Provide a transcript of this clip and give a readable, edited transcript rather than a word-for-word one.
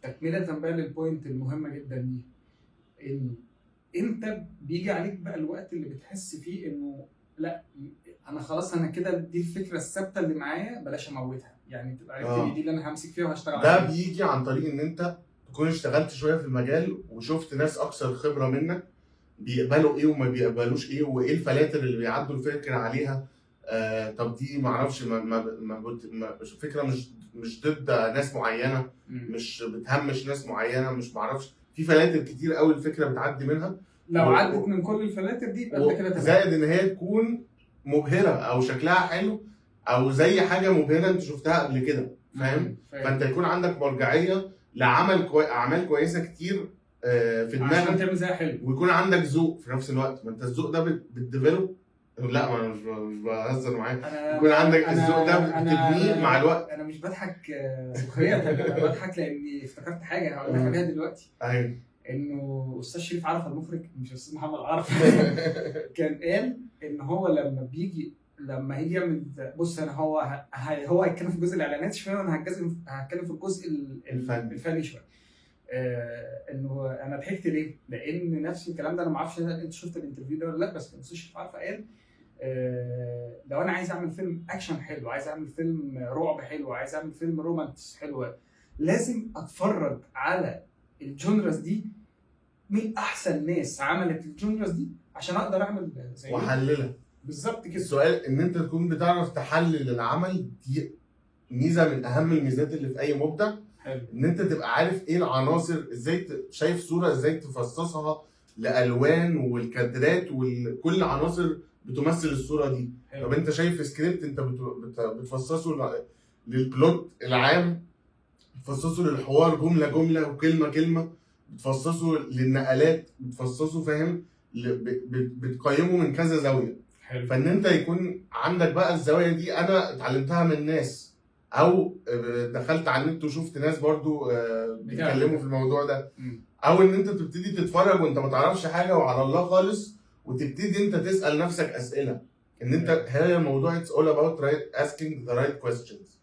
تكمله بقى لل point المهمة جدا دي، انه امتى بيجي عليك بقى الوقت اللي بتحس فيه انه لا، انا خلاص، انا كده دي الفكرة الثابتة اللي معايا، بلاش اموتها، يعني تبقى عرفت ان دي اللي انا همسك فيها وهشتغل ده عليها؟ بيجي عن طريق ان انت تكون اشتغلت شوية في المجال وشفت ناس اكثر خبره منك بيقبلوا ايه وما بيقبلوش ايه، وايه الفلاتر اللي بيعدوا الفكرة عليها. طب دي ما اعرفش ما فكرة مش ضد ناس معينه، مش بتهمش ناس معينه، مش معرفش، في فلاتر كتير قوي الفكرة بتعدي منها. لو عدت من كل الفلاتر دي يبقى انت كده تمام. زائد ان هي تكون مبهرة او شكلها حلو او زي حاجة مبهرة انت شفتها قبل كده، فاهم؟ فاهم. فانت يكون عندك مرجعية اعمال كويسة كتير في عشان دماغك تعمل زيها حلو. ويكون عندك ذوق في نفس الوقت، ما انت الذوق ده بت develop. لا، ما انا مش بهزر معاك. انا يكون عندك الذوق ده بتبنيه مع الوقت. انا مش بضحك سخريه، انا بضحك لاني افتكرت حاجة هقول لك عليها دلوقتي. انه استاذ شريف عرفه المخرج، مش استاذ محمد عرفه، كان قال ان هو لما هيجي يعمل، بص انا هو هيتكلم في جزء الاعلانات شوية وانا هتكلم في الجزء الفني. الفني شويه. انه انا ضحكت ليه؟ لان نفس الكلام ده، انا ما اعرفش انت شفت ال interview ده ولا لا، بس كان استاذ شريف عرفه قال لو انا عايز اعمل فيلم اكشن حلو، عايز اعمل فيلم رعب حلو، عايز اعمل فيلم romance حلو، لازم اتفرج على ال genres دي، مين احسن ناس عملت ال genres دي عشان اقدر اعمل زيهم. وحللها. بالظبط كده. السؤال ان انت تكون بتعرف تحلل العمل، دي ميزة من اهم الميزات اللي في اي مبدع. ان انت تبقى عارف ايه العناصر، ازاي شايف صوره ازاي تفصصها لالوان والكادرات وكل عناصر بتمثل الصورة دي. طب انت شايف سكريبت، انت بتفصصه لل plot العام، بتفصصه للحوار جملة جملة وكلمه كلمه، بتفصصه للنقلات، بتفصصه، فاهم؟ بتقيمه من كذا زاويه. فان انت يكون عندك بقى الزوايا دي، انا اتعلمتها من ناس او دخلت على النت وشفت ناس برضو بيتكلموا في الموضوع ده، او ان انت تبتدي تتفرج وانت ما تعرفش حاجة وعلى الله خالص، وتبتدي انت تسال نفسك اسئله، ان انت هي الموضوع it's all about right asking the right questions.